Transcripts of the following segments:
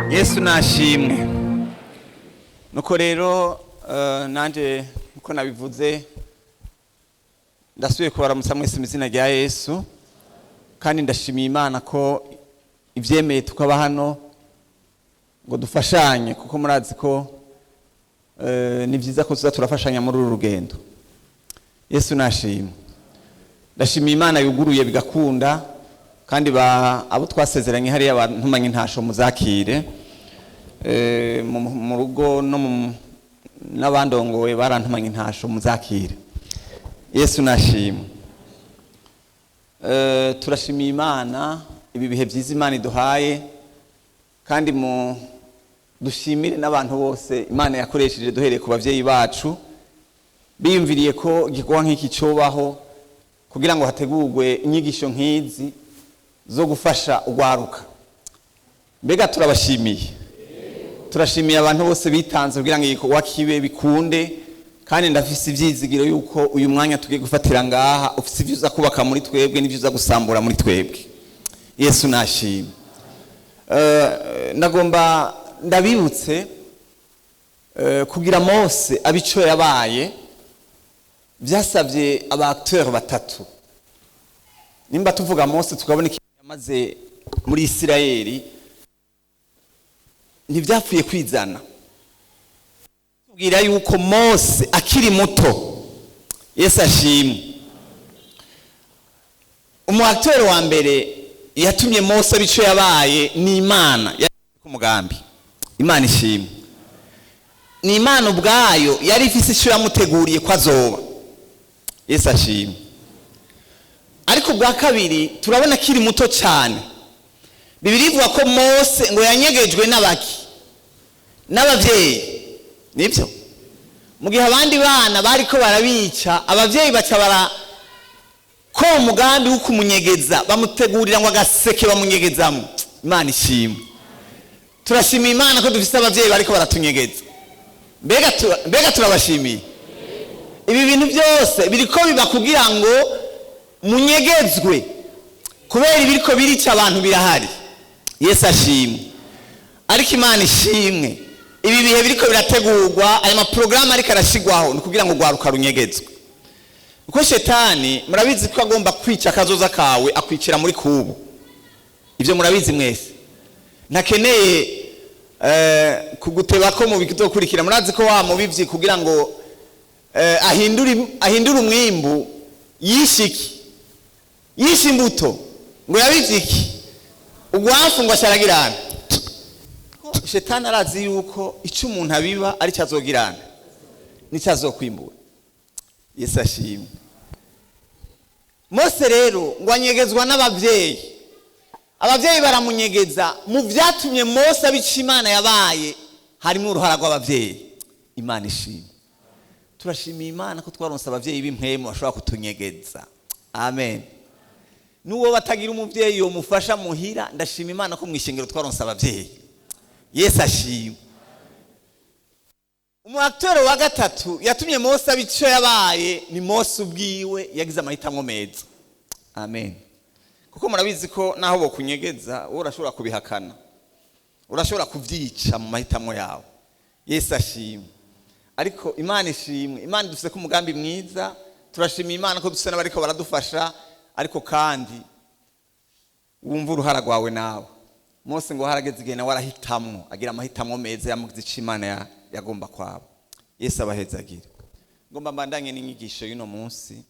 Yesu nashimwe. Nuko rero nanje nkuko nabivuze, ndasubiye kubaramutsa mwese mu izina rya Yesu, kandi ndashimiye Imana ko ivyemeye tukaba hano ngo dufashanye, kuko murazi ko ni vyiza ko tuza turafashanya muri uru rugendo. Yesu nashimwe. Ndashimiye Imana yuguruye bigakunda, kandi ba abo twasezeranye hariya bantumanye intasho muzakire mu rugo no n'abandongowe barantumanye intasho muzakire. Yesu nashimwe. Turashimiye Imana ibi bihe byiza Imana iduhaye, kandi mu dushimire n'abantu bose Imana yakoresheje, duhereye ku bavyeyi bacu biyumviriye ko igikorwa nk'iki cobaho kugira ngo hategurwe inyigisho nk'izi zo gufasha urwaruka. Mbega turabashimiye, turashimiye abantu bose bitanze kugira ngo igikorwa kibe bikunde, kandi ndafise ivyizigiro yuko uyu mwanya tugiye gufatira ngaha ufise ivyo uza kubaka muri twebwe n'ivyo uza gusambura muri twebwe. Yesu nashimwe. Ndagomba ndabibutse, kugira Mose abe ico yabaye byasabye aba acteurs batatu. Nimba tuvuga Mose tukabona ikintu yamaze muri Isirayeli, ntibyapfuye kwizana. Tubwira yuko Mose akiri muto, Yesu ashimwe, umu acteur wa mbere yatumye Mose abe ico yabaye ni Imana yari ku mugambi. Imana ishimwe. Ni Imana ubwayo yari ifise ico yamuteguriye ko azoba. Yesu ashimwe. Ariko ubwa kabiri turabona akiri muto cyane, Bibiliya ivuga ko Mose ngo yanyegejwe n'abaki? N'abavyeyi. Nibyo, mu gihe abandi bana bariko barabica, abavyeyi baca bara ko umugambi wo kumunyegeza, bamutegurira ngo agaseke bamunyegezamo. Imana ishimwe. Turashimiye Imana ko dufise abavyeyi bariko baratunyegeza. Mbega turabashimiye. Ibi bintu byose biriko biba kugira ngo munyegezwe, kubera ibiriko birica abantu birahari. Yesu ashimwe. Ariko Imana ishimwe, ibi bihe biriko birategurwa, aya maporogaramu ariko arashyirwaho, ni ukugira ngo urwaruka runyegezwe, kuko Shetani murabizi ko agomba kwica akazoza kawe, akwicira muri kubu. Ibyo murabizi mwese. Ntakeneye kuguteba ko mu bizokurikira. Murazi ko wa mubivyi kugira ngo ahindure umwimbu yishe iki? Yishe imbuto. Ngo yabivye iki? Ugwafu. Ngo asharagirana. Ko Shetani arazi yuko icyo umuntu abiba ari cyo azogirana nicyo azokwimbura. Yesu ashimwe. Mose rero ngo anyegezwa n'abavyeyi, abavyeyi baramunyegeza. Mu vyatumye Mose abica Imana yabaye harimo uruhara rw'abavyeyi. Imana ishimwe. Turashimiye Imana ko twaronse abavyeyi b'impwemu bashobora kutunyegeza. Amen. N'uwo batagira umuvyeyi yomufasha muhira, ndashima Imana ko mw'ishengero twaronse abavyeyi. Yesu ashimwe. Umu acteur wa gatatu yatumye Mose aba ico yabaye ni Mose ubwiwe yagize amahitamo meza. Amen. Kuko murabizi ko naho bokunyegeza, wowe urashobora kubihakana, urashobora kuvyica mu mahitamo yawe. Yesu ashimwe. Ariko Imana ishimwe, Imana dufise ko umugambi mwiza. Turashimiye Imana ko dufise n'abariko baradufasha, ariko kandi wumva uruhara rwawe nawe. Mose ngo harageze igihe nawe arahitamwo, agira amahitamo meza yamugize ico Imana yagomba kwaba. Yesu abahezagire. Ngomba mbandanye n'inyigisho y'uno munsi.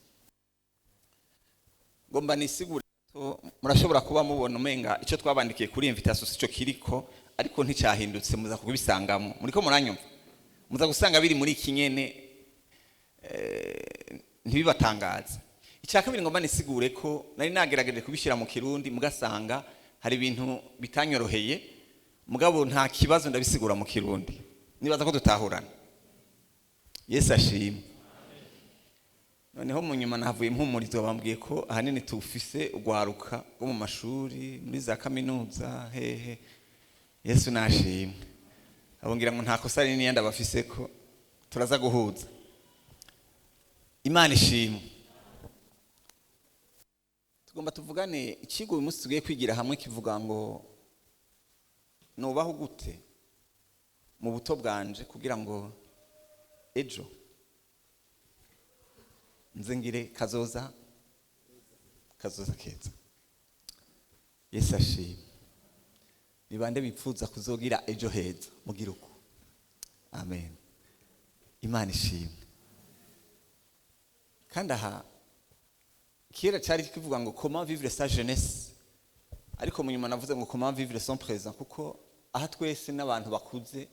Ngomba nisigure gato. Murashobora kuba mubona umenga icyo twabandikiye kuri invitation sico kiriko, ariko nticyahindutse, muza kubisangamo. Muriko muranyumva? Muza gusanga biri muri iki nyene, ntibibatangaze. Icya kabiri, ngomba nisigure ko nari nagerageje kubishyira mu Kirundi, mugasanga hari ibintu bitanyoroheye. Mugabo nta kibazo, ndabisigura mu Kirundi, nibaza ko dutahurana. Yesu ashimwe. Noneho mu nyuma nahavuye mpumurizwa, bambwiye ko ahanini tufise urwaruka rwo mu mashuri, muri za kaminuza, hehe. Yesu nashimwe. Abo ngira ngo nta kosa rinini ndabafise ko turaza guhuza. Imana ishimwe. Tugomba tuvugane ikigo uyu munsi tugiye kwigira hamwe kivuga ngo Nubaho gute mu buto bwanje kugira ngo ejo nze ngire kazoza keza? Yesu ashimwe. Ni bande bipfuza kuzogira ejo heza? Mugira uko. Amen. Imana ishimwe. Kandi aha kera cyari kivuga ngo "Comment vivre sa jeunesse", ariko mu nyuma navuze ngo "Comment vivre son présent", kuko aha twese n'abantu bakuze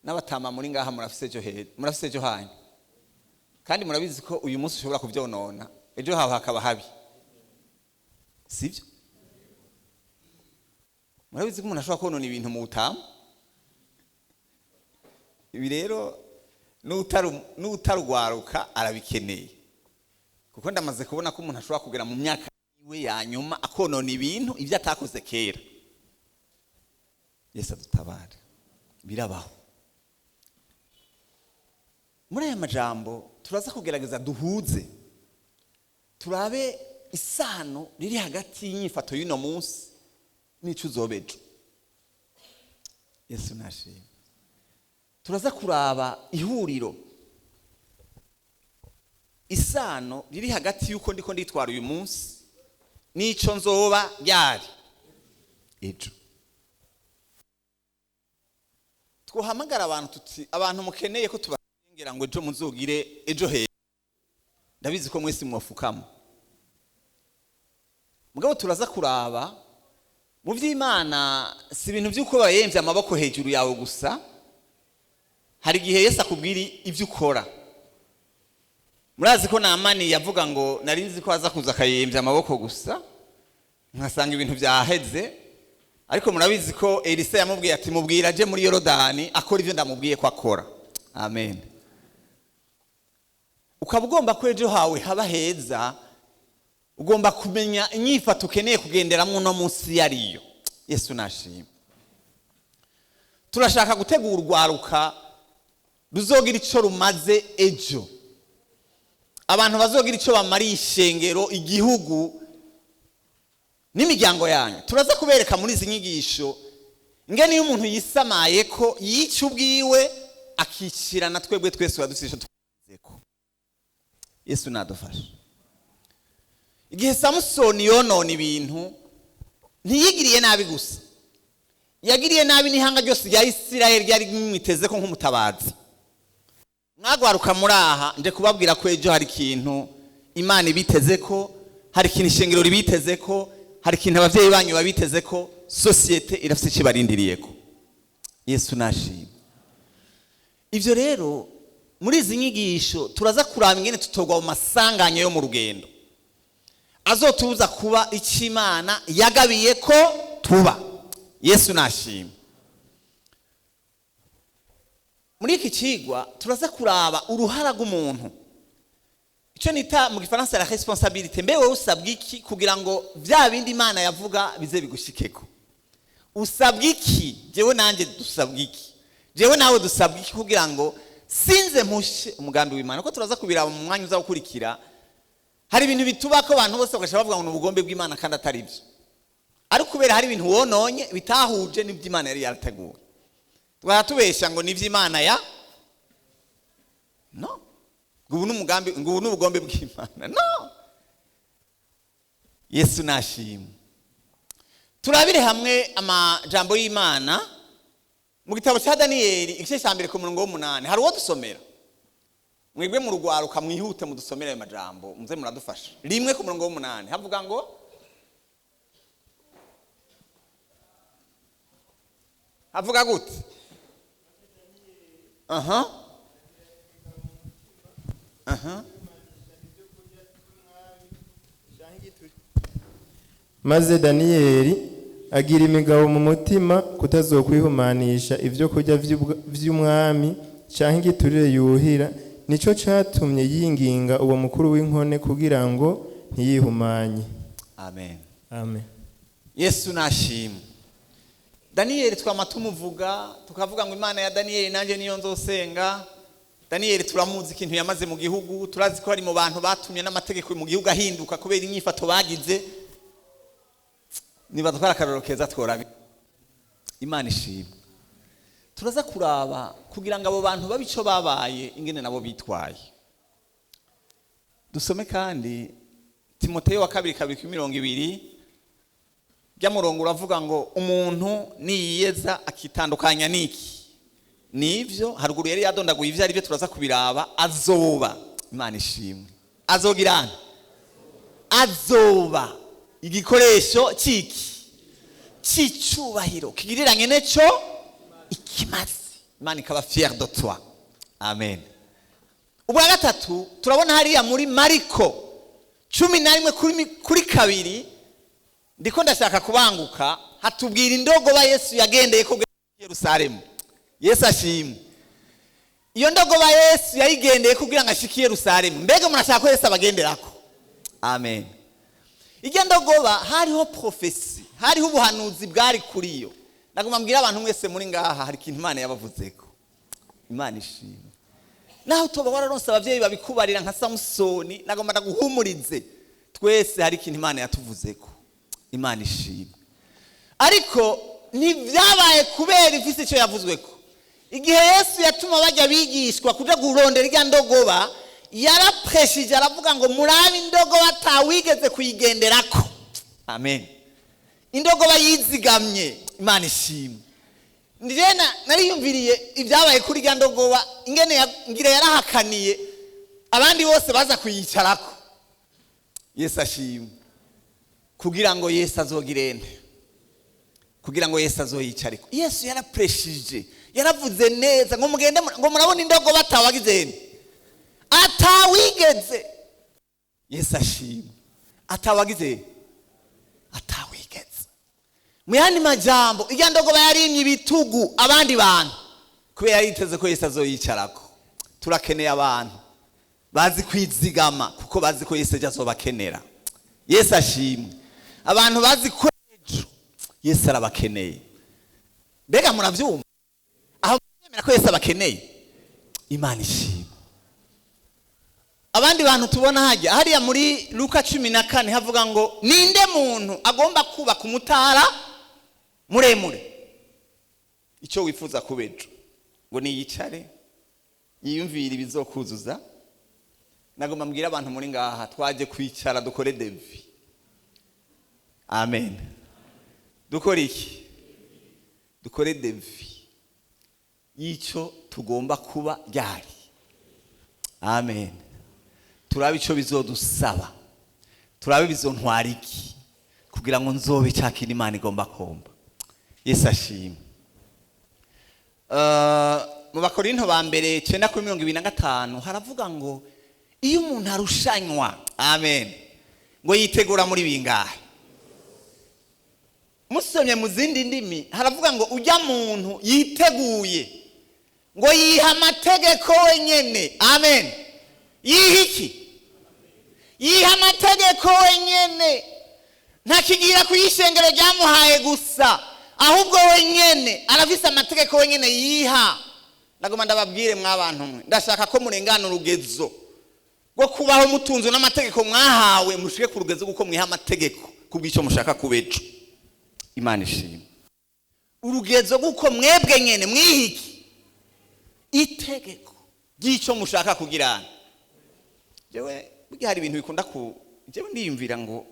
n'abatama muri ngaha murafise ejo heza, murafise ejo hanyu, kandi murabizi ko uyu munsi ushobora kubyonona, ejo hawe hakaba habi, sibyo? Murabizi ko umuntu ashobora konona ibintu mu butamu. Ibi rero n'utarugwaruka arabikeneye, kuko ndamaze kubona ko umuntu ashobora kugera mu myaka iwe ya nyuma akonona ibintu, ibyo atakoze kera. Yesu adutabare, birabaho. Muri aya majambo turaza kugerageza duhuze, turabe isano riri hagati y'inyifato y'uno munsi n'icyo uzoba ejo. Yesu nashimwe. Turaza kuraba ihuriro, isano riri hagati y'uko ndiko nditwara uyu munsi n'icyo nzoba ryari ejo. Twohamagara abantu tuti: "Abantu mukeneye ko tubasengera ngo ejo muzogire ejo heza", ndabizi ko mwese mwofukamo. Mugabo turaza kuraba mu by'Imana, si ibintu by'uko bayemvye amaboko hejuru yawe gusa. Hari igihe Yesu akubwira ibyo ukora. Murazi ko Namani yavuga ngo: "Nari nzi ko aza kuza akayemvya amaboko gusa, nkasanga ibintu byaheze." Ariko murabizi ko Elisa yamubwiye ati: "Mubwira aje muri Yorodani akora ibyo ndamubwiye ko akora." Amen. Ukaba ugomba ko ejo hawe haba heza, ugomba kumenya inyifato ukeneye kugenderamo uno munsi iyo ariyo. Yesu nashimwe. Turashaka gutegura urwaruka ruzogira icyo rumaze ejo, abantu bazogira icyo bamariye ishengero, igihugu n'imiryango yanyu. Turaza kubereka muri izi nyigisho ingene iyo umuntu yisamaye ko yica ubwiwe, akicira na twebwe twese dufite icyo ko. Yesu nadufashe. Igihe Samusoni yonona ibintu, ntiyigiriye nabi gusa, yagiriye nabi n'ihanga ryose rya Isirayeli ryari rimwiteze ko nk'umutabazi. Mwagwaruka muri aha, nje kubabwira ko ejo hari ikintu Imana ibiteze ko, hari ikintu ishengero ribiteze ko, hari ikintu ababyeyi banyu babiteze ko, société irafite icyo ibarindiriye ko. Yesu nashimwe. Ibyo rero muri izi nyigisho turaza kuraba ingene tutogwa mu masanganya yo mu rugendo azotubuza kuba icyo Imana yagabiye ko tuba. Yesu nashimwe. Muri iki kigwa turaza kuraba uruhara rw'umuntu, icyo nita mu Gifaransa la responsabilité. Mbe wowe usabwa iki kugira ngo bya bindi Imana yavuga bize bigushikeko? Usabwa iki? Jewe nanjye dusabwa iki? Jewe nawe dusabwa iki kugira ngo sinze mpushe umugambi w'Imana? Ko turaza kubiraba mu mwanya uza gukurikira, hari ibintu bituba ko abantu bose bagaca bavuga ngo ni ubugombe bw'Imana kandi atari byo, ariko kubera hari ibintu wononye bitahuje n'ibyo Imana yari yarateguye, tubesha ngo ni iby'Imana ya no ngo ubu ni umugambi, ngo ubu ni ubugombe bw'Imana. No, Yesu nashimwe. Turabire hamwe amajambo y'Imana mu gitabo cya Daniyeli, igice cya 1 ku murongo w'8. Hari uwo dusomera? Mwebwe mu rugwaruka, mwihute mudusomere ayo majambo, muze muradufasha. 1 ku murongo w'8 havuga ngo, havuga gute? Aha. Maze Daniyeli agira imigabo mu mutima kutazokwihumanisha ibyo kurya vy'umwami canke igiturire yuhira. Nico catumye yinginga uwo mukuru w'inkone kugira ngo ntiyihumanye. Amen. Amen. Yesu nashimwe. Daniyeli twama tumuvuga, tukavuga ngo: "Imana ya Daniyeli nanjye niyo nzosenga." Daniyeli turamuzi ikintu yamaze mu gihugu. Turazi ko ari mu bantu batumye n'amategeko mu gihugu ahinduka kubera inyifato bagize. Niba twara akarorero keza tworabi. Imana ishimwe. Turaza kuraba kugira ngo abo bantu babe icyo babaye, ingene nabo bitwaye. Dusome kandi Timoteyo wa kabiri 2:20. Murongo uravuga ngo umuntu niyiyeza akitandukanya n'iki nibyo haruguru yari yadondaguye ibyo ari byo, turaza kubiraba. Azoba, Imana ishimwe, azogirana, azoba igikoresho cy'iki? Cy'icubahiro, kigiriranye neco ikimazi, Imana ikaba fière de toi. Amen. Ubwa gatatu, turabona hariya muri Mariko 11 kuri 2. Ndiko ndashaka kubanguka. Hatubwira indogoba Yesu yagendeye ko Yerusalemu. Yesu ashimwe. Iyo ndogoba Yesu yayigendeye kugira ngo ashike i Yerusalemu. Mbega murashaka ko Yesu abagenderako? Amen. Ijya ndogoba hariho prophétie, hariho ubuhanuzi bwari kuri yo. Nagomba mbwira abantu mwese muri ngaha, hari ikintu Imana yabavuzeko. Imana ishimwe. Naho utoba wararonse ababyeyi babikubarira nka Samusoni, nagomba ndaguhumurize, twese hari ikintu Imana yatuvuzeko. Imana ishimwe. Ariko ntibyabaye kubera ifise icyo yavuzweko. Igihe Yesu yatuma bajya bigishwa kuja kurondera irya ndogoba, yarapreshije, aravuga ngo murabe indogoba atawigeze kuyigenderako. Amen. Indogoba yizigamye. Imana ishimwe. Njye nariyumviriye ibyabaye kuri irya ndogoba, ingene ngira yarahakaniye abandi bose baza kuyicarako. Yesu ashimwe. Kugira ngo Yesu azogirente, kugira ngo Yesu azoyicareko. Yesu yarapreshije, yaravuze neza ngo mugende ngo murabona indogoba atawagizene, atawigeze. Yesu ashimwe. Atawagize, atawigeze. Mu yandi majambo, irya ndogoba yarimye ibitugu abandi bantu kubera yari yiteze ko Yesu azoyicarako. Turakeneye abantu bazi kwizigama kuko bazi ko Yesu ejo azobakenera. Yesu ashimwe. Abantu bazi ko ejo Yesu arabakeneye. Mbega murabyumva aho mwemera ko Yesu abakeneye? Imana ishimwe. Abandi bantu tubona hajya hariya muri Luka 14, havuga ngo ninde muntu agomba kubaka umutara muremure, icyo wifuza kuba ejo, ngo niyicare yiyumvire ibizokuzuza. Nagomba mbwira abantu muri ngaha, twaje kwicara dukore devis. Amen. Dukore iki? Dukore devis y'icyo tugomba kuba ryari. Amen. Turabe icyo bizodusaba, turabe bizontwara iki kugira ngo nzobe cya kintu Imana igomba komba. Yesu ashimwe. Mu Bakorinto ba mbere 9:25 haravuga ngo iyo umuntu arushanywa, amen, ngo yitegura muri bingahe? Musomye mu zindi ndimi haravuga ngo ujya muntu yiteguye ngo yiha amategeko wenyene. Amen. Yiha iki? Yiha amategeko wenyene. Ntakigira ku ishengero ryamuhaye gusa, ahubwo wenyene arafise amategeko wenyene yiha. Ndagomba ndababwire mwabantu mwe, ndashaka ko murengana urugezo rwo kubaho mutunzwe n'amategeko mwahawe, mushike ku rugezo kuko mwiha amategeko kubw'icyo mushaka kuba ejo. Imana ishimwe. Urugezo rw'uko mwebwe nyene mwihiki itegeko ry'icyo mushaka kugirana. Jewe burya hari ibintu bikunda ku jewe ndiyumvira ngo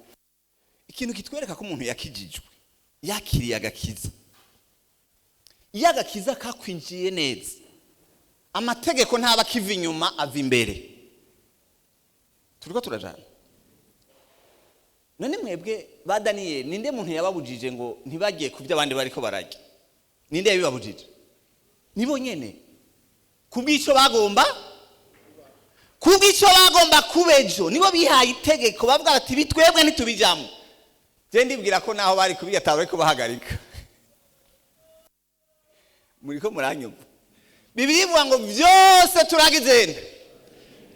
ikintu kitwereka ko umuntu yakijijwe, yakiriye agakiza, iyo agakiza kakwinjiye neza, amategeko ntaba akiva inyuma, ava imbere. Turiko turajana? None mwebwe ba Daniyeli, ninde muntu yababujije ngo ntibagiye ku byo abandi bariko bararya? Ninde yabibabujije? Nibo nyene, kubw'icyo bagomba, kubw'icyo bagomba kuba ejo. Nibo bihaye itegeko, bavuga bati bitwebwe ntitubijamwo. Je ndibwira ko naho bari kubiyataba bariko bahagarika. Muriko muranyumva? Bibiliya ivuga ngo byose turagizenda,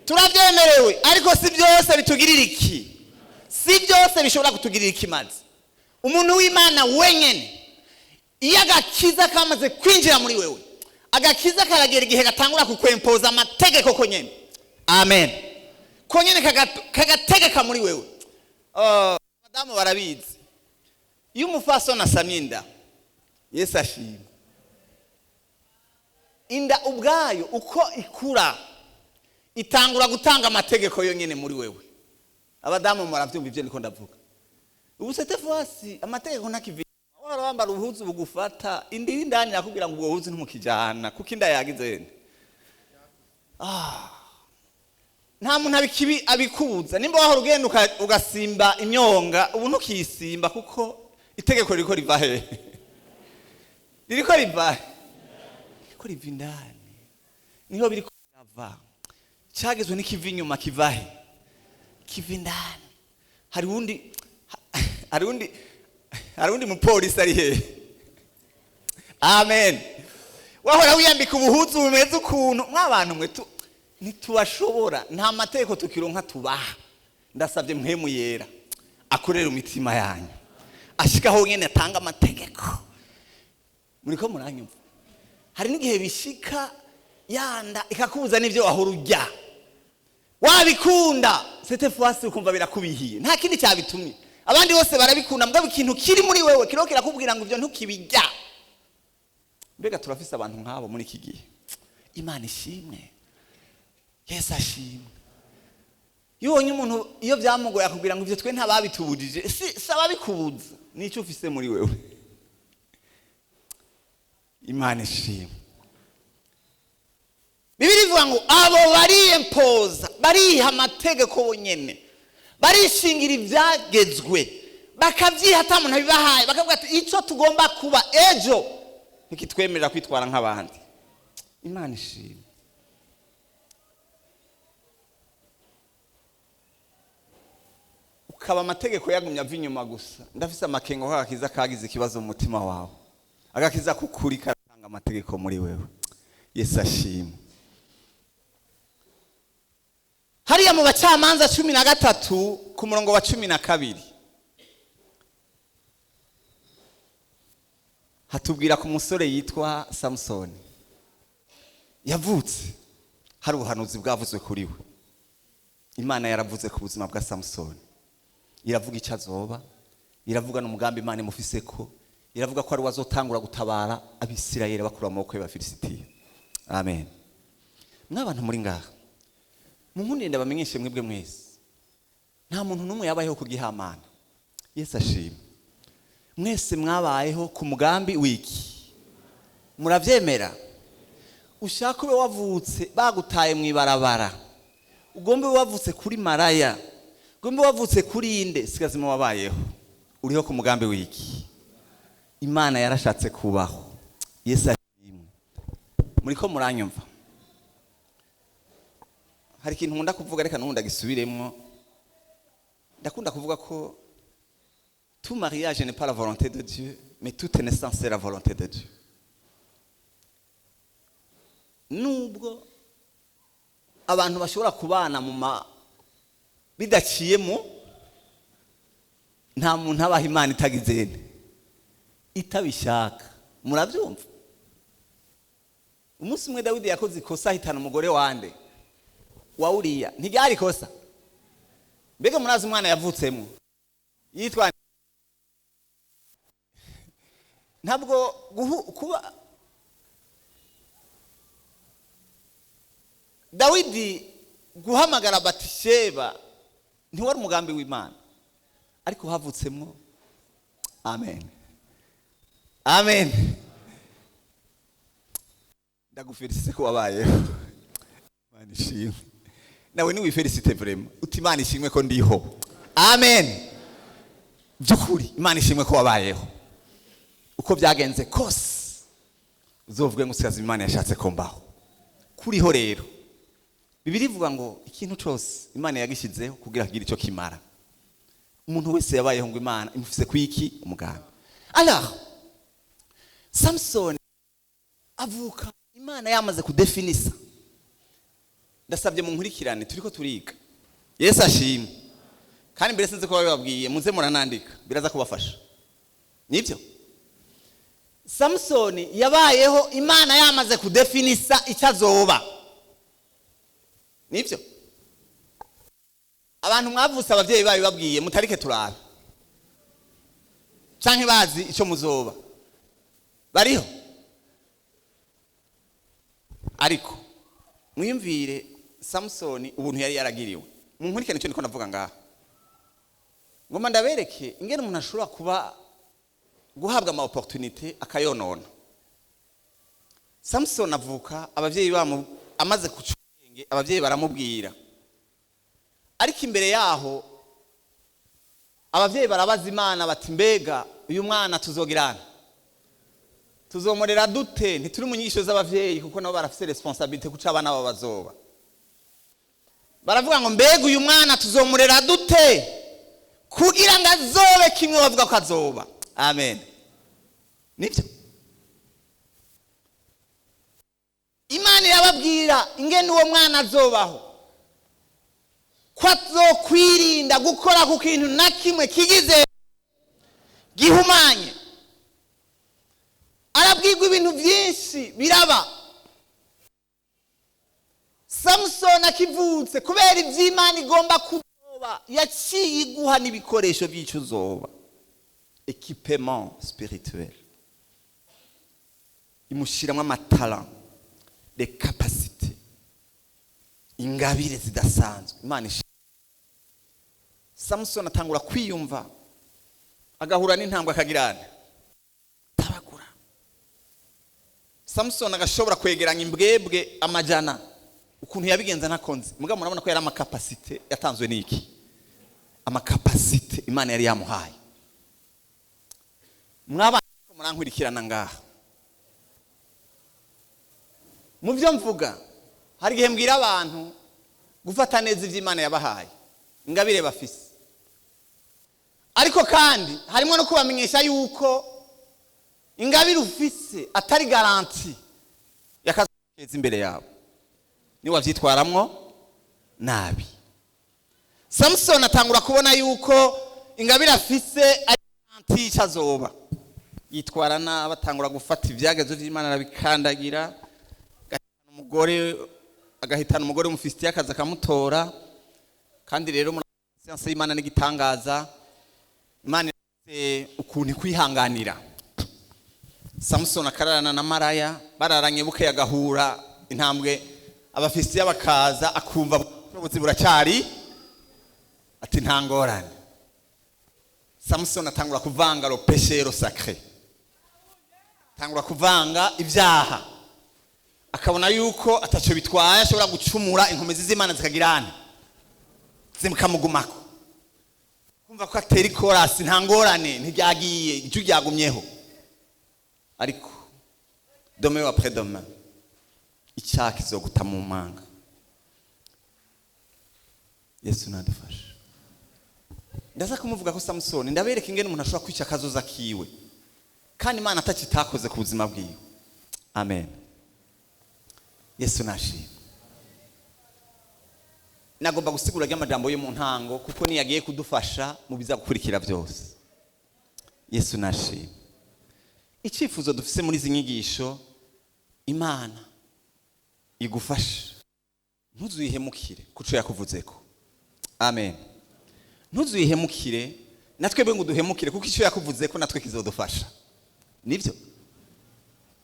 turabyemerewe, ariko si byose bitugirira iki, si byose bishobora kutugirira ikimazi. Umuntu w'Imana wenyene, iyo agakiza kamaze kwinjira muri wewe, agakiza karagera igihe gatangura kukwempoza amategeko ko nyene. Amen. Ko nyene kagategeka muri wewe. Abadamu barabizi, iyo umufasoni asamye inda Yesu ashimwe. Inda ubwayo uko ikura itangura gutanga amategeko yonyine muri wewe. Abadamu murabyumva ibyo niko ndavuga. Ubu cette fois amategeko ntakivi. Wahora wambara ubuhuzu bugufata, indi iri indani irakubwira ngo ubwo buhuzu ntimukijana kuko inda yagize nde. Nta muntu abikibi abikubuza. Nimba wahora ugenda ugasimba imyonga, ubu ntukisimba kuko itegeko ririko riva he? Ririko riva he? Ririko riva indani. Niho biriko birava. Cagezwe n'ikiva inyuma kiva he? Kiva indani. Hari wundi mupolisi ari hehe? Amen. Wahora wiyambika ubuhuzu bumeze ukuntu, mw'abantu mwe ntitubashobora, nta mategeko tukironka tubaha. Ndasabye Mpwemu Yera akorera imitima yanyu, ashikaho nyene atanga amategeko. Muriko muranyumva? Hari n'igihe bishika yanda ikakubuza n'ivyo wahora urya wabikunda, cette fois ukumva birakubihiye, nta kindi cyabitumye. Abandi bose barabikunda, mugabo ikintu kiri muri wewe kiriho kirakubwira ngo ivyo ntukibirya. Mbega turafise abantu nk'abo muri iki gihe? Imana ishimwe, Yesu ashimwe. Iyo ubonye umuntu iyo byamugoye akubwira ngo ivyo twe ntababitubujije, si ababikubuza, nicyo ufise muri wewe. Imana ishimwe. Bibiliya ivuga ngo abo bariyempoza, bariha amategeko bonyene, barishingira ibyagezwe, bakavyiha ata muntu abibahaye, bakavuga ati icyo tugomba kuba ejo ntikitwemerera kwitwara nk'abandi. Imana ishimwe. Ukaba amategeko yagumye ava inyuma gusa, ndafise amakenga ko agakiza kagize ikibazo mu mutima wawe. Agakiza k'ukuri karatanga amategeko muri wewe. Yesu ashimwe. Hariya mu Bacamanza 13 ku murongo wa 12 hatubwira ku musore yitwa Samusoni. Yavutse hari ubuhanuzi bwavuzwe kuri we. Imana yaravuze ku buzima bwa Samusoni, iravuga icyo azoba, iravuga n'umugambi Imana imufise ko, iravuga ko ari we azotangura gutabara Abisirayeli bakura mu maboko y'Abafilisitiya. Amen. Mw'abantu muri ngaha, munkundire ndabamenyeshe mwebwe mwese, nta muntu n'umwe yabayeho ku gihamana. Yesu ashimwe. Mwese mwabayeho ku mugambi wiki. Muravyemera? Ushaka ube wavutse bagutaye mw'ibarabara, ugombe ube wavutse kuri maraya, ugombe wavutse kuri inde, sigazima wabayeho uriho ku mugambi wiki. Imana yarashatse kubaho. Yesu ashimwe. Muriko muranyumva? Hari ikintu nkunda kuvuga, reka n'ubundi agisubiremwo. Ndakunda kuvuga ko tout mariage n'est pas la volonté de Dieu, mais toute naissance est la volonté de Dieu. Nubwo abantu bashobora kubana mu ma bidaciyemo, nta muntu abaha Imana itagizene itabishaka. Murabyumva? Umunsi umwe Dawidi yakoze ikosa, ahitana umugore wande? Wa Uriya. Ntiryari ikosa? Mbega murazi umwana yavutsemo yitwa? Ntabwo kuba Dawidi guhamagara Batisheba ntiwari umugambi w'Imana, ariko havutsemwo. Amen, amen. Ndagufelicite ko wabayeho. Imana ishimwe. Nawe niwifelicite vraiment, uti Imana ishimwe ko ndiho. Amen. By'ukuri Imana ishimwe ko wabayeho. Uko byagenze kose uzovuge ngo usigaze Imana yashatse ko mbaho. Kuriho rero, Bibiliya ivuga ngo ikintu cyose Imana yagishyizeho kugira agire icyo kimara. Umuntu wese yabayeho ngo Imana imufise kwiki? Umugambi. Alors Samson avuka Imana yamaze kudefinisa. Ndasabye mu nkurikirane, turiko turiga. Yesu ashimwe. Kandi mbere sinzi ko babibabwiye, muze muranandika, biraza kubafasha. Nibyo, Samusoni yabayeho Imana yamaze kudefinisa icyo azoba. Nibyo, abantu mwavutse ababyeyi babibabwiye, mutarike turabe canke bazi icyo muzoba. Bariho. Ariko mwiyumvire Samusoni, ubuntu yari yaragiriwe. Munkurikirane icyo niko ndavuga ngaha. Ngoma ndabereke ingene umuntu ashobora kuba guhabwa ama opportunité akayonona. Samusoni avuka, abavyeyi bamu amaze kuca ubwenge, abavyeyi baramubwira. Ariko imbere yaho abavyeyi barabaza Imana bati: "Mbega uyu mwana tuzogirana, tuzomurera dute?" Ntituri mu nyigisho z'abavyeyi, kuko nabo barafise responsabilité kuca abana babo bazoba. Baravuga ngo: "Mbega uyu mwana tuzomurera dute kugira ngo azobe kimwe bavuga ko azoba?" Amen. Nibyo, Imana irababwira ingene uwo mwana azobaho, ko azokwirinda gukora ku kintu na kimwe kigize gihumanye. Arabwirwa ibintu byinshi, biraba. Samusoni akivutse, kubera iby'Imana igomba kuzoba, yaciye iguha n'ibikoresho by'icyo uzoba, équipement spirituel. Imushyiramo ama talents, les capacités, ingabire zidasanzwe. Imana ishimwe. Samusoni atangura kwiyumva, agahura n'intambwe, akagirana tabagura. Samusoni agashobora kwegeranya imbwebwe amajana. Ukuntu yabigenza ntakonzi, mugabo murabona ko yari ama capacités yatanzwe n'iki? Ama capacités Imana yari yamuhaye. Mwabana murankurikirana ngaha mu byo mvuga, hari igihe mbwira abantu gufata neza ibyo Imana yabahaye, ingabire bafise, ariko kandi harimo no kubamenyesha yuko ingabire ufise atari garantie yakazeza imbere yawe niwavyitwaramwo nabi. Samusoni atangura kubona yuko ingabire afise ari garantie y'ico azoba, yitwara nabi, atangura gufata ibyagezo vy'Imana arabikandagira, agahitana umugore w'Umufisitiya, akaza akamutora. Kandi rero muri science y'Imana n'igitangaza, Imana ifise ukuntu ikwihanganira. Samusoni akararana na maraya, bararanye, bukeye agahura intambwe, Abafisitiya bakaza, akumva ubushobozi buracyari, ati: "Nta ngorane." Samusoni atangura kuvanga le péché, le sacré, atangura kuvanga ibyaha, akabona yuko ataco bitwaye, ashobora gucumura, inkomezi z'Imana zikagirana zikamugumako, kumva ko atera ikorasi, nta ngorane, ntiryagiye, ijwi ryagumyeho. Ariko demain ou après demain icyaha kizoguta mu manga. Yesu nadufashe. Ndaza kumuvuga ko Samusoni, ndabereka ingene umuntu ashobora kwica akazoza kiwe kandi Imana atakitakoze ku buzima bwiwe. Amen. Yesu nashimwe. Nagomba gusigura ry'amajambo yo mu ntango, kuko niyo agiye kudufasha mu biza gukurikira byose. Yesu nashimwe. Icyifuzo dufise muri izi nyigisho, Imana igufashe ntuzuyihemukire kuco yakuvuzeko. Amen. Ntuzuyihemukire, natwe ngo duhemukire, kuko icyo yakuvuzeko natwe kizodufasha. Nibyo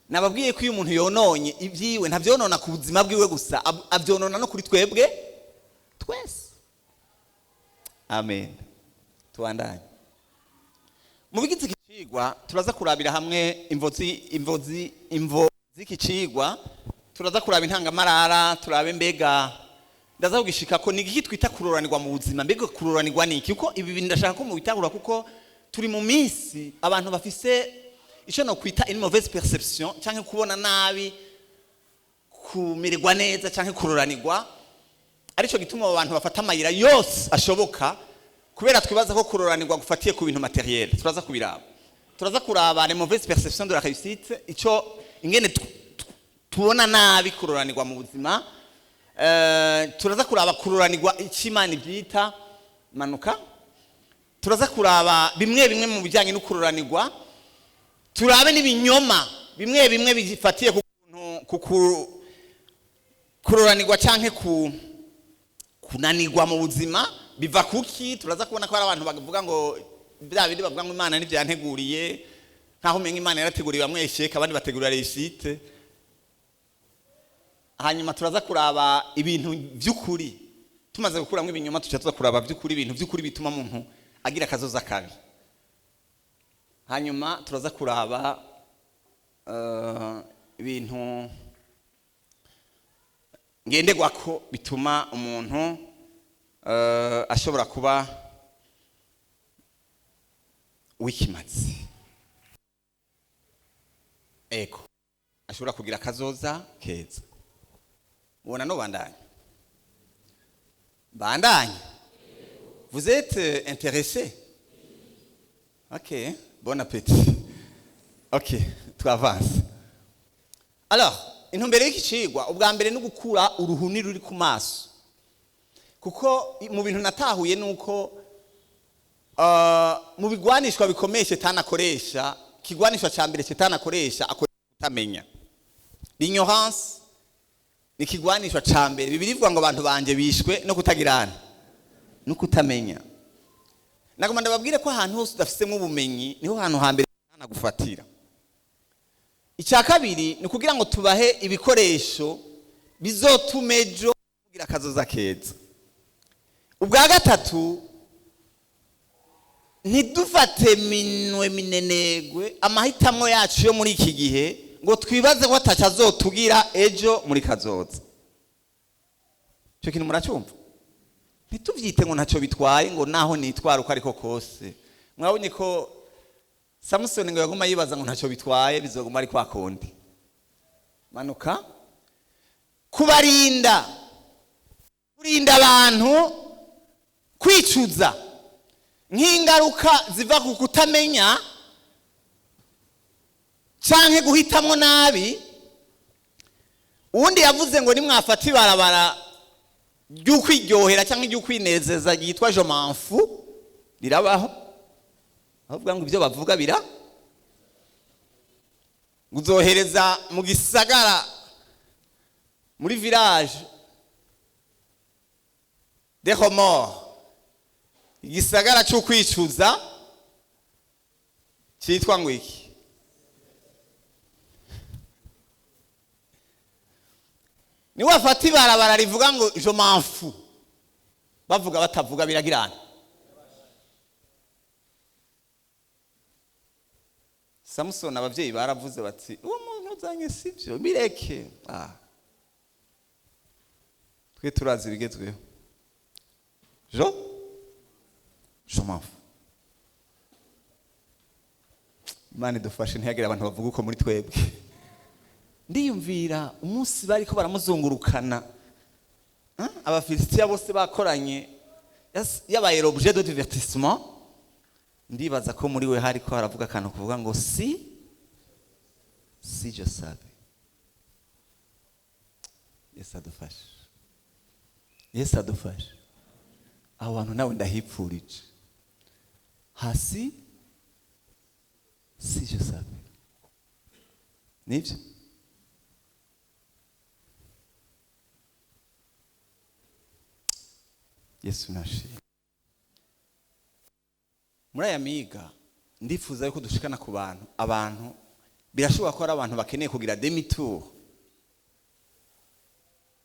nababwiye ko iyo umuntu yononye ibyiwe, ntabyonona ku buzima bwiwe gusa, abyonona no kuri twebwe twese. Amen. Tubandanye mu bigize iki cigwa. Turaza kurabira hamwe imvo z'iki cigwa, turaza kuraba intangamarara, turabe mbega ndaza kugishika ko ni igiki twita kuroranirwa mu buzima. Mbega kuroranirwa ni iki? Kuko ibi bintu ndashaka ko mubitahura, kuko turi mu minsi abantu bafise icyo no kwita une mauvaise perception, cyangwa kubona nabi kumererwa neza cyangwa kuroranirwa. Aricyo gituma abo bantu bafata amayira yose ashoboka, kubera twibaza ko kuroranirwa gufatiye ku bintu matériel. Turaza kubiraba, turaza kuraba les mauvaises perceptions de la réussite, icyo ingene tubona nabi kuroranirwa mu buzima. Turaza kuraba kuroranirwa icyo Imana ibyita. Manuka, turaza kuraba bimwe bimwe mu bijyanye no kuroranirwa, turabe n'ibinyoma bimwe bimwe bifatiye ku kuntu ku kuroranirwa canke ku kunanirwa mu buzima biva kuki. Turaza kubona ko hari abantu bavuga ngo bya bindi bavuga ngo Imana nibyo yanteguriye. Nkaho umenga Imana yarateguriye bamwe échec, abandi bategurira réussite. Hanyuma turaza kuraba ibintu by'ukuri. Tumaze gukuramo ibinyoma, tuca tuza kuraba by'ukuri, ibintu by'ukuri bituma umuntu agira akazoza kabi. Hanyuma turaza kuraba ibintu ngenderwako bituma umuntu ashobora kuba w'ikimazi, ego, ashobora kugira akazoza keza. Ubona no bandanye bandanye. Vous êtes intéressé? Ok, bon appétit. Ok, tu avances. Alors, intumbero y'iki cigwa ubwa mbere ni ugukura uruhuni ruri ku maso, kuko mu bintu natahuye nuko mu bigwanishwa bikomeye Shetani akoresha, ikigwanishwa ca mbere Shetani akoresha, akoresha kutamenya. L'ignorance ni ikigwanishwa ca mbere. Bibiliya ivuga ngo abantu banje bishwe no kutagirana no kutamenya. Nagomba ndababwire ko ahantu hose udafisemo ubumenyi niho hantu hambere Shetani agufatira. Icya kabiri ni ukugira ngo tubahe ibikoresho bizotuma ejo kugira akazoza keza. Ubwa gatatu, ntidufate minwe minenegwe amahitamo yacu yo muri iki gihe ngo twibaze ko ataco azotugira ejo muri kazoza. Icyo kintu muracyumva? Ntituvyite ngo ntacyo bitwaye, ngo naho nitwara uko ariko kose. Mwabonye ko Samusoni ngo yaguma yibaza ngo ntacyo bitwaye, bizoguma ari kwa kundi. Manuka kubarinda, kurinda abantu kwicuza nk'ingaruka ziva ku kutamenya canke guhitamwo nabi. Uwundi yavuze ngo nimwafata ibarabara ry'ukwiryohera cyangwa iry'ukwinezeza ryitwa je m'en fous, rirabaho, aho ngo ibyo bavuga bira uzohereza mu gisagara, muri village de remords, igisagara cy'ukwicuza cyitwa ngo iki? Niwafata ibarabara rivuga ngo je m'en fous, bavuga batavuga biragirana. Samusoni ababyeyi baravuze bati: "Uwo muntu uzanye sibyo, bireke." Ah. Twe turazi ibigezweho, je m'en fous. Imana idufashe ntihagire abantu bavuga uko muri twebwe. Ndiyumvira umunsi bariko baramuzungurukana, Abafilisitiya bose bakoranye, yabaye l'objet de divertissement. Ndibaza ko muri we hariko haravuga akantu kuvuga ngo si je savais. Yesu adufashe, Yesu adufashe. Aho bantu nawe ndahipfurije hasi si je savais. Nibyo. Yesu nashimwe. Muri aya miga ndifuza yuko dushikana ku bantu. Abantu birashoboka ko ari abantu bakeneye kugira demi-tour,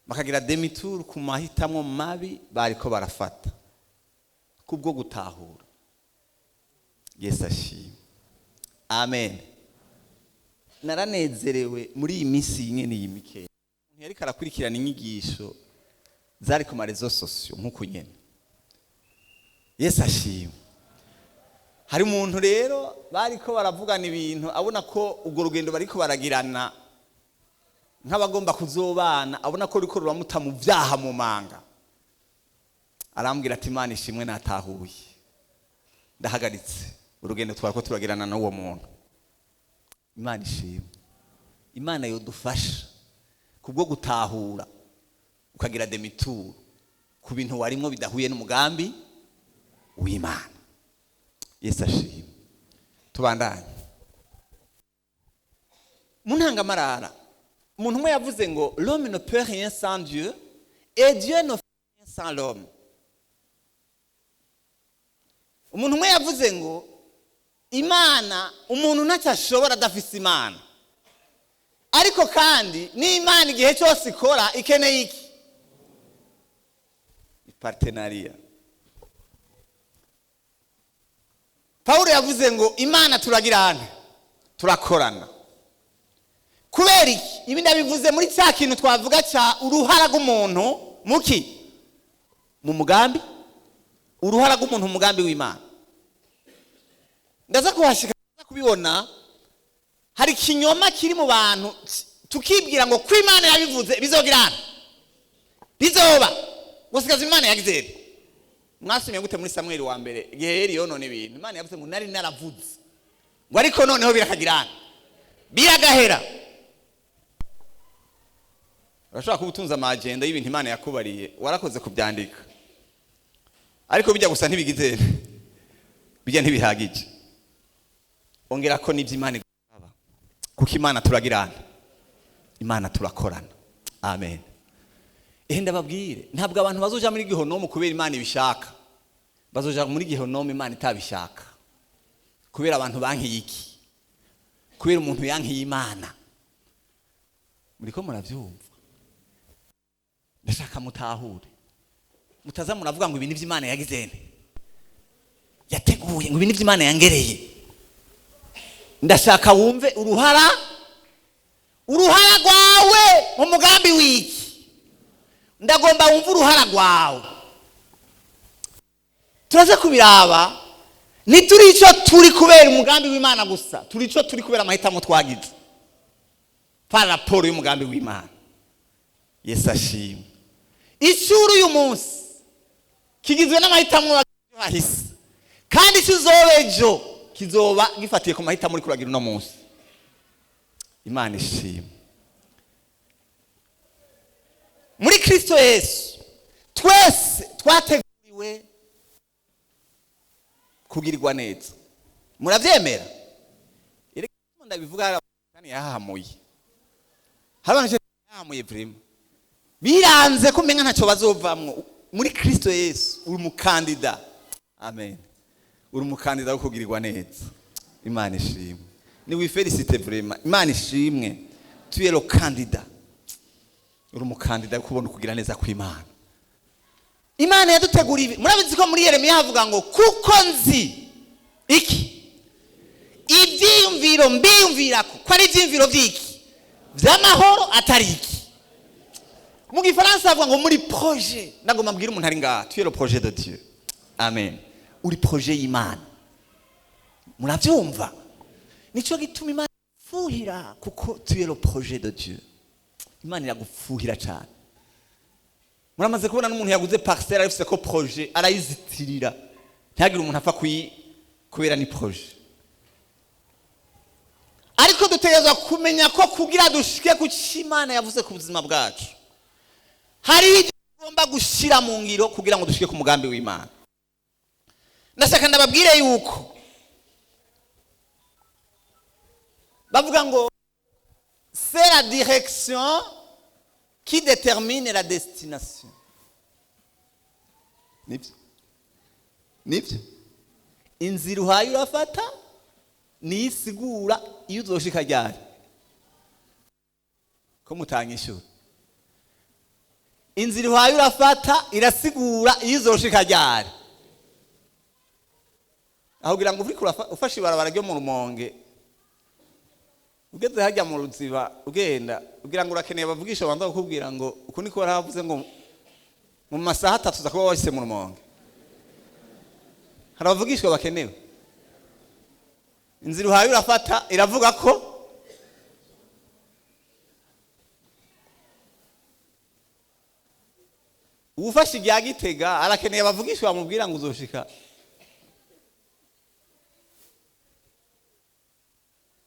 bakagira demi-tour ku mahitamo mabi bariko barafata kubwo gutahura. Yesu ashimwe, amen. Naranezerewe muri iyi minsi nyene iyi mikeya, umuntu yariko arakurikirana inyigisho zari ku ma réseaux sociaux nk'uku nyene. Yesu ashimwe. Hari umuntu rero bariko baravugana ibintu, abona ko urwo rugendo bariko baragirana nk'abagomba kuzobana, abona ko ruriko ruramuta mu vyaha, mu manga. Arambwira ati: "Imana ishimwe, natahuye, ndahagaritse urugendo twariko turagirana n'uwo muntu." Imana ishimwe. Imana yodufasha kubwo gutahura, ukagira demi-tour ku bintu warimwo bidahuye n'umugambi w'Imana. Yesu ashimwe. Tubandanye. Mu ntangamarara, umuntu umwe yavuze ngo: "L'homme ne peut rien sans Dieu et Dieu ne fait rien sans l'homme." Umuntu umwe yavuze ngo Imana, umuntu ntacyo ashobora adafise Imana. Ariko kandi n'Imana igihe cyose ikora ikeneye iki? Partenariat. Pawulo yavuze ngo Imana turagirana, turakorana. Kubera iki? Ibi ndabivuze muri cya kintu twavuga cya uruhara rw'umuntu muki mu mugambi, uruhara rw'umuntu mu mugambi w'Imana. Ndaza kuhashika kubibona. Hari ikinyoma kiri mu bantu, tukibwira ngo ko Imana yabivuze bizogirana, bizoba gusigaza. Imana yagize, mwasomye gute muri Samweli wa mbere, igihe Eli yonona ibintu, Imana yavuze ngo nari naravuze ngo ariko noneho birakagirana, biragahera. Urashobora kuba utunze amagenda y'ibintu Imana yakubariye, warakoze kubyandika, ariko bijya gusa ntibigize, bijya ntibihagije. Ongera ko n'ibyo Imana igusaba, kuko Imana turagirana, Imana turakorana. Amen. Ehe, ndababwire, ntabwo abantu bazoja muri gihonomu kubera Imana ibishaka. Bazoja muri gihonomu Imana itabishaka, kubera abantu bankiye iki? Kubera umuntu yankiye Imana. Muriko muravyumva? Ndashaka mutahure, mutaza muravuga ngo ibintu by'Imana yagize nte, yateguye, ngo ibintu by'Imana yangereye. Ndashaka wumve uruhara rwawe mu mugambi w'iki. Ndagomba wumve uruhara rwawe. Turaze kubiraba. Ntituri icyo turi kubera umugambi w'Imana gusa, turi icyo turi kubera amahitamo twagize par rapport y'umugambi w'Imana. Yesu ashimwe. Icyo uri uyu munsi kigizwe n'amahitamo wahise, kandi icyo uzoba ejo kizoba gifatiye ku mahitamo uri kuragira uno munsi. Imana ishimwe. Muri Kristo Yesu twese twateguriwe kugirirwa neza. Murabyemera? Erega ndabivuga, hari yahamuye, hari abantu yahamuye vraiment biranze ko umenga ntacyo bazovamwo. Muri Kristo Yesu uri umukandida. Amen. Uri umukandida wo kugirirwa neza. Imana ishimwe. Ni wifélicite vraiment. Imana ishimwe. Tu es le candidat. Uri umukandida wo kubona ukugira neza kw'Imana. Imana yaduteguriye ibi. Murabizi ko muri Yeremiya havuga ngo kuko nzi iki? Ibyiyumviro mbiyumvirako, ko ari ibyiyumviro by'iki? By'amahoro, atari iki. Mu gifaransa havuga ngo muri projet. Nagomba mbwira umuntu ari ngaha, tu es le projet de Dieu. Amen. Uri projet y'Imana. Murabyumva? Nicyo gituma Imana ifuhira, kuko tu es le projet de Dieu. Imana iragufuhira cyane. Muramaze kubona n'umuntu yaguze parcelle arifise ko projet, arayizitirira ntihagire umuntu apfa kuyi, kubera ni projet. Ariko dutegerezwa kumenya ko kugira dushike ku cyo Imana yavuze ku buzima bwacu, hari ibyo tugomba gushyira mu ngiro kugira ngo dushike ku mugambi w'Imana. Ndashaka ndababwire yuko bavuga ngo c'est la direction qui détermine la destination. Nibyo, nibyo. Inzira uhaye urafata niyo isigura iyo uzoshika ryari. Ko mutanyishura? Inzira uhaye urafata irasigura iyo uzoshika ryari. Aho kugira ngo uriko ufashe ibarabara ryo mu Rumonge, ugeze hajya mu Ruziba, ugenda ugira ngo urakeneye abavugisha banza kukubwira ngo uku niko baravuze ngo mu masaha 3 uza kuba washyize mu Rumonge. Hari abavugishwa bakenewe? Inzira uhaye urafata iravuga ko uwufashe irya Gitega arakeneye abavugishwa bamubwira ngo uzoshika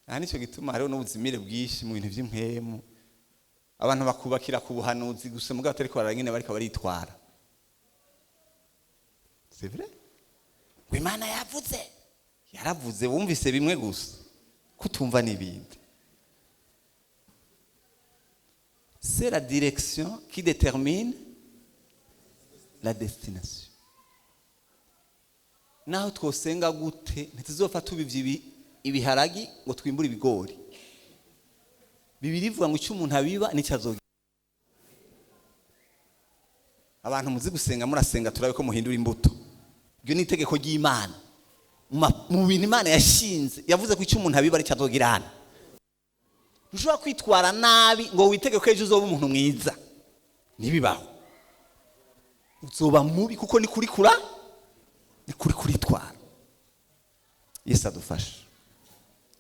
aha? Nicyo gituma hariho n'ubuzimire bwinshi mu bintu by'impwemu. Abantu bakubakira ku buhanuzi gusa, mugabo atariko baranyene bariko baritwara. C'est vrai ngo Imana yavuze, yaravuze, wumvise bimwe gusa, kutumva n'ibindi. C'est la direction qui détermine la destination. Naho twosenga gute, ntituzopfa tubivye ibiharagi ngo twimbure ibigori. Bibiri ivuga ngo icyo umuntu abiba nicyo azogira. Abantu muzi gusenga, murasenga turabe ko muhindura imbuto. Iryo ni itegeko ry'Imana. Mu bintu Imana yashinze, yavuze ko icyo umuntu abiba aricyo azogira. Hano ntushobora kwitwara nabi ngo witege ko ejo uzoba umuntu mwiza, ntibibaho. Uzoba mubi kuko ni kuri kura ni kuri kuritwara. Yesu adufashe.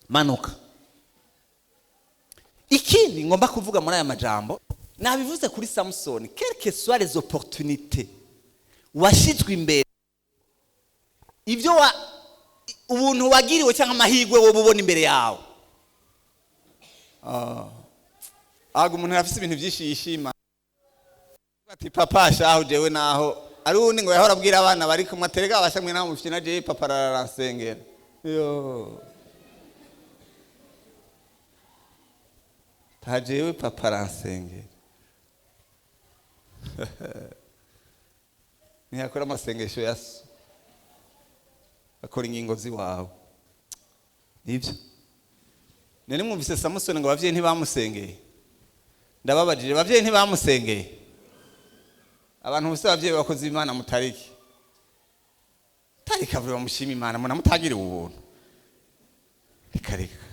Manuka. Ikindi ngomba kuvuga muri aya majambo, nabivuze kuri Samusoni: quelles que soient les opportunités washyizwe imbere, ibyo wa ubuntu wagiriwe cyangwa amahirwe wowe ubona imbere yawe. Ahubwo umuntu afite ibintu byinshi yishima, ati: "Papa shaho, jewe naho ari uwundi." Ngo yahora abwira abana bari kumwe, aterega abashamwe naho mufite jewe papa araransengera. Yo ta, jewe papa aransengera, ntiyakora amasengesho ya so, akora ingingo z'iwawe. Nibyo nari mwumvise Samusoni, ngo ababyeyi ntibamusengeye. Ndababajije, ababyeyi ntibamusengeye? Abantu bose, ababyeyi bakoze Imana, mutariki tariki avuye bamushima Imana, mutagiriwe ubuntu. Reka reka,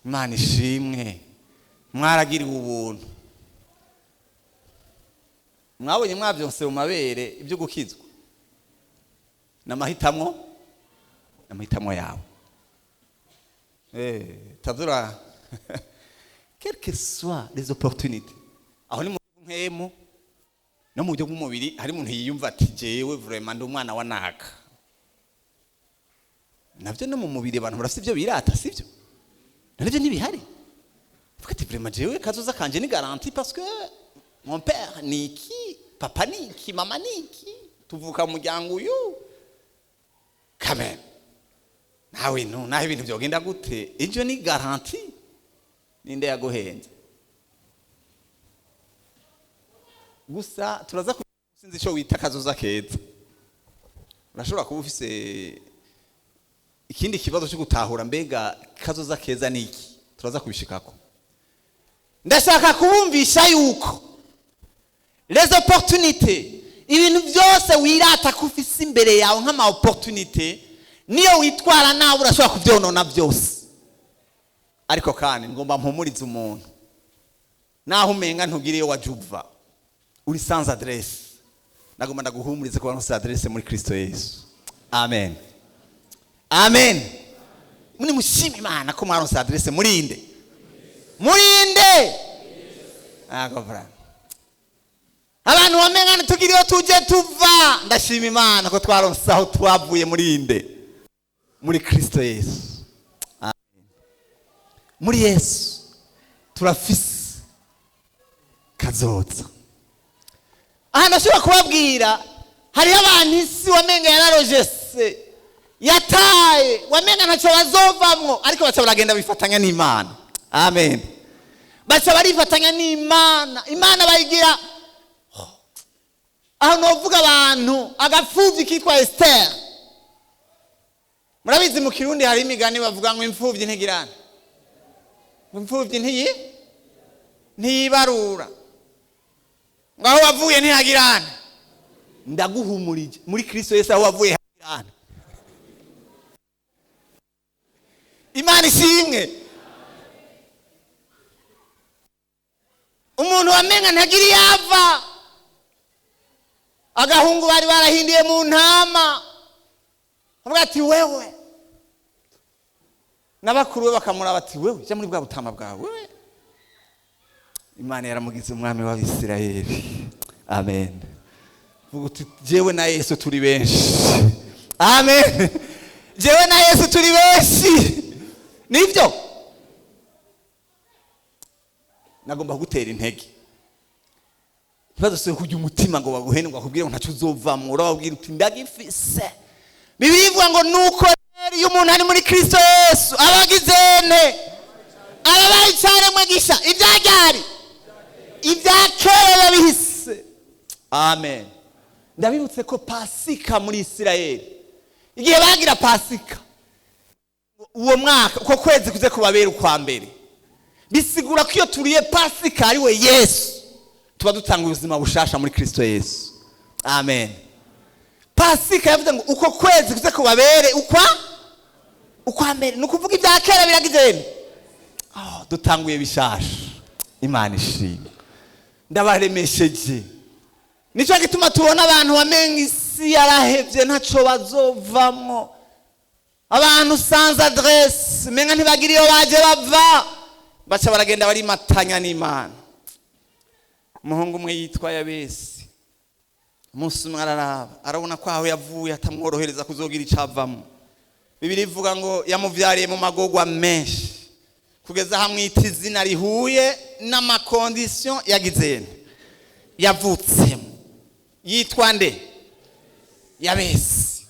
Imana ishimwe, mwaragiriwe ubuntu. Mwabonye mwabyonse mu mabere. Ibyo gukizwa ni amahitamo, ni amahitamo yawe. Tazura, quelles que soient les opportunités, aho ni mu mpemu no mu buryo bw'umubiri, hari umuntu yiyumva ati: "Jewe vraiment ndi umwana wa naka." Nabyo no mu mubiri abantu barafite ibyo birata, sibyo? Nabyo ntibihari. Vuga ati: "Vraiment jewe kazoza kanje ni garantie parce que mon père ni iki, papa ni iki, mama ni iki, tuvuka mu muryango uyu." Quand même nawe no naho ibintu byogenda gute, ibyo ni garantie. Ninde yaguhenze? Gusa turaza, sinzi icyo wita kazoza keza. Urashobora kuba ufise ikindi kibazo cyo gutahura, mbega kazoza keza ni iki? Turaza kubishikako. Ndashaka kubumvisha yuko les opportunités, ibintu byose wirata ko ufise imbere yawe nk'ama opportunité, niyo witwara nawe urashobora kubyonona byose. Ariko kandi ngomba mpumurize umuntu: naho umenga ntugire iyo waje uva, uri sans adresse, nagomba ndaguhumurize ko waronse adresse muri Kristo Yesu. Amen, amen. Muri mushima Imana ko mwaronse adresse murinde, murinde. Agavra abantu wamenga ntitugire iyo tuje tuva, ndashima Imana ko twaronse aho twavuye. Murinde? Muri Kristo Yesu. Amen. Muri Yesu turafise kazoza. Aha ndashobora kubabwira, hariho abantu isi wamenga yararojese, yataye, wamenga ntacyo bazovamwo, ariko baca baragenda bifatanya n'Imana. Amen. Baca barifatanya n'Imana, Imana bayigira. Aho novuga abantu agapfubyi kitwa Esiteri. Murabizi, mu Kirundi hari imigani bavuga ngo imfubyi ntigirana, ngo imfubyi ntiyibarura, ngo aho wavuye ntihagirana. Ndaguhumurije, muri Kristo Yesu aho wavuye hagirana. Imana ishimwe. Umuntu wamenga ntagira iyo ava, agahungu bari barahindiye mu ntama, avuga ati: "Wewe," n'abakuru be bakamuraba ati: "Wewe jya muri bwa butama bwawe wewe." Imana yaramugize umwami w'Abisirayeli. Amen. Vuga uti: "Jewe na Yesu turi benshi." Amen. Jewe na Yesu turi benshi. Nibyo nagomba kugutera intege. Ikibazo si kujya umutima ngo baguhene, ngo bakubwire ngo ntacyo uzovamwo. Urababwira uti: "Ndagifise." Bibiliya ivuga ngo nuko rero iyo umuntu ari muri Kristo Yesu, aba agize ene? Ababaye icyaremwe gisha, ibyagari ibya kera bihise. Amen. Ndabibutse ko Pasika muri Isirayeli, igihe bagira Pasika uwo mwaka, uko kwezi kuze kubabera ukwa mbere, bisigura ko iyo turiye Pasika, ari we Yesu, tuba dutanga ubuzima bushasha muri Kristo Yesu. Amen. Pasika yavuze ngo uko kwezi kuze kubabere ukwa mbere, ni ukuvuga ibya kera biragize, oh, dutanguye bishasha. Imana ishimwe. Ndabaremesheje. Nicyo gituma tubona abantu bamenga isi yarahevye, ntaco bazovamwo, abantu sans adresse, menga ntibagira iyo baje bava, baca baragenda barimatanya n'Imana. Umuhungu umwe yitwa Yabesi, umunsi umwe araraba, arabona ko aho yavuye atamworohereza kuzogira icyo avamo. Bibiliya ivuga ngo yamuvyariye mu magorwa menshi, kugeza hamwita izina rihuye n'ama conditions yagize yavutsemo. Yitwa nde? Yabesi.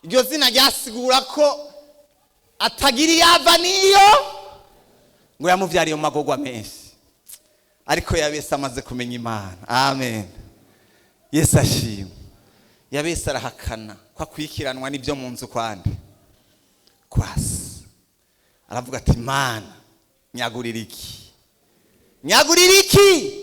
Iryo zina ryasigura ko atagira iyo ava n'iyo, ngo yamuvyariye mu magorwa menshi. Ariko Yabesi amaze kumenya Imana, amen, Yesu ashimwe, Yabesi arahakana ko akwikiranwa n'ibyo mu nzu kwande kwasi. Aravuga ati: "Imana, nyagurira iki, nyagurira iki?"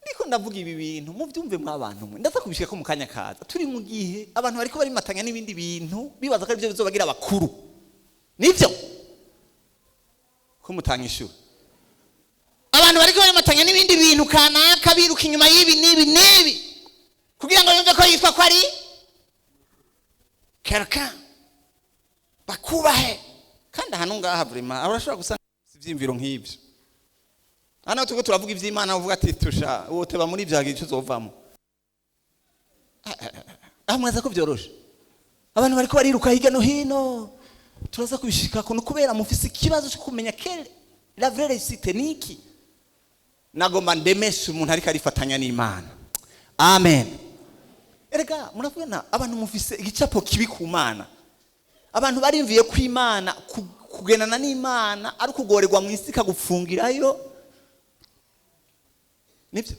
Ndiko ndavuga ibi bintu mubyumve mw'abantu mwe, ndaza kubishika ko mu kanya kaza. Turi mu gihe abantu bariko barimatanya n'ibindi bintu, bibaza ko aribyo bizobagira abakuru. Nibyo ko mutanga ishuri, abantu bariko barimatanya n'ibindi bintu kanaka, biruka inyuma y'ibi n'ibi n'ibi kugira ngo yumve ko yitwa ko ari quelqu'un, bakubahe. Kandi ahantu ngaha vraiment urashobora gusanga ivyiyumviro nk'ibyo. Hano turiko turavuga ivy'Imana, uvuga ati tusha woteba muri ibyo, hagira icyo uzovamo. Aho mwaza ko byoroshe, abantu bariko bariruka hirya no hino, turaza kubishikako. Ni kubera mufise ikibazo cyo kumenya que la vraie réussite ni iki. Nagomba ndemeshe umuntu ariko arifatanya n'Imana. Amen. Erega murabona abantu mufise igicapo kibi ku Mana. Abantu barimviye ko Imana, kugendana n'Imana ari ukugorerwa mu isi, ikagupfungirayo, nibyo,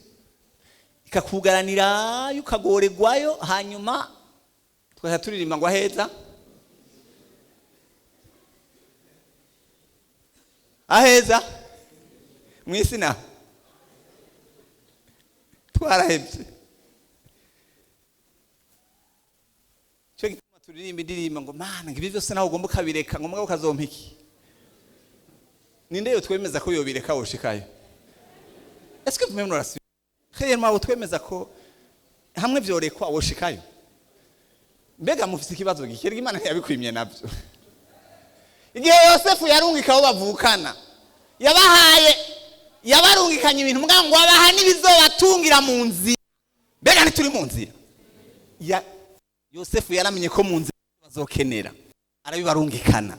ikakugaranirayo, ukagorerwayo, hanyuma tukajya turirimba ngo aheza, aheza mu isi naho twarahebye. Cyo gituma turirimba indirimbo ngo: "Mana, ngo ibi byose nawe ugomba ukabireka, ngo mugabo ukazompa iki?" Ninde yo twemeza ko yobireka woshikayo? Est-ce que vous même nous rassurez réellement, abo twemeza ko hamwe vyorekwa woshikayo? Mbega mufise ikibazo gikera, Imana ntiyabikwimye nabyo. Igihe Yosefu yarungika abo bavukana, yabahaye, yabarungikanye ibintu, mugabo ngo abaha n'ibizobatungira mu nzira. Mbega ntituri mu nzira ya Yosefu? Yaramenye ko mu nzira bazokenera, arabibarungikana.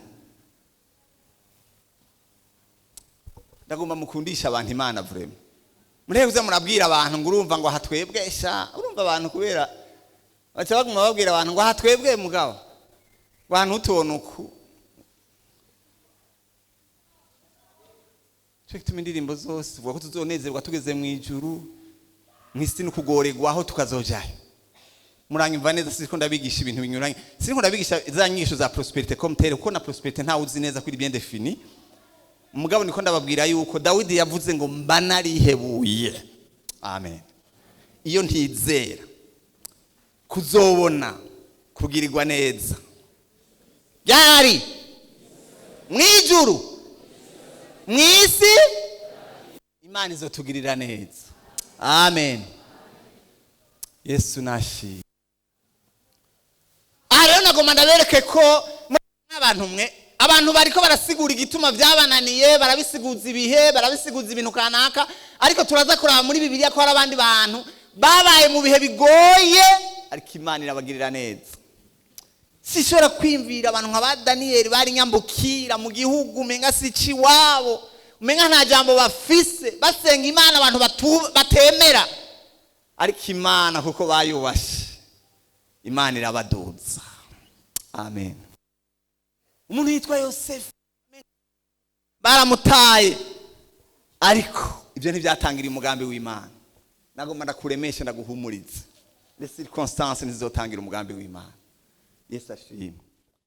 Ndagomba mukundisha abantu Imana vraiment. Murebe uza murabwira abantu ngo urumva ngo aha twebwe sha, urumva abantu kubera baca baguma babwira abantu ngo aha twebwe, mugabo bantu utubona uku. Cyo gituma indirimbo zose vuga ko tuzonezerwa tugeze mu ijuru, mu isi no kugorerwaho tukazojayo. Muranyumva neza? Siko ndabigisha ibintu binyuranye, siko ndabigisha za nyigisho za prospérité comme telle, kuko na prospérité ntawe uzi neza ko iri bien définie. Mugabo niko ndababwira yuko Dawidi yavuze ngo: "Mba narihebuye." Amen. Iyo ntizera kuzobona kugirirwa neza ryari mu ijuru, mu isi Imana izotugirira neza. Amen. Yesu nashimwe. Aha rero nagomba ndabereke ko abantu mwe, abantu bariko barasigura igituma byabananiye, barabisiguza ibihe, barabisiguza ibintu kanaka, ariko turaza kuraba muri Bibiliya ko hari abandi bantu babaye mu bihe bigoye, ariko Imana irabagirira neza. Sishobora kwiyumvira abantu nka ba Daniyeli bari nyambukira mu gihugu umenga si iwabo, umenga nta jambo bafise, basenga Imana abantu batemera, ariko Imana kuko bayubashe, Imana irabaduza. Amen. Umuntu yitwa Yosefu baramutaye, ariko ibyo ntibyatangiriye umugambi w'Imana. Nagomba ndakuremesha, ndaguhumuriza. Les circonstances ntizizotangira umugambi w'Imana. Yesu ashimwe.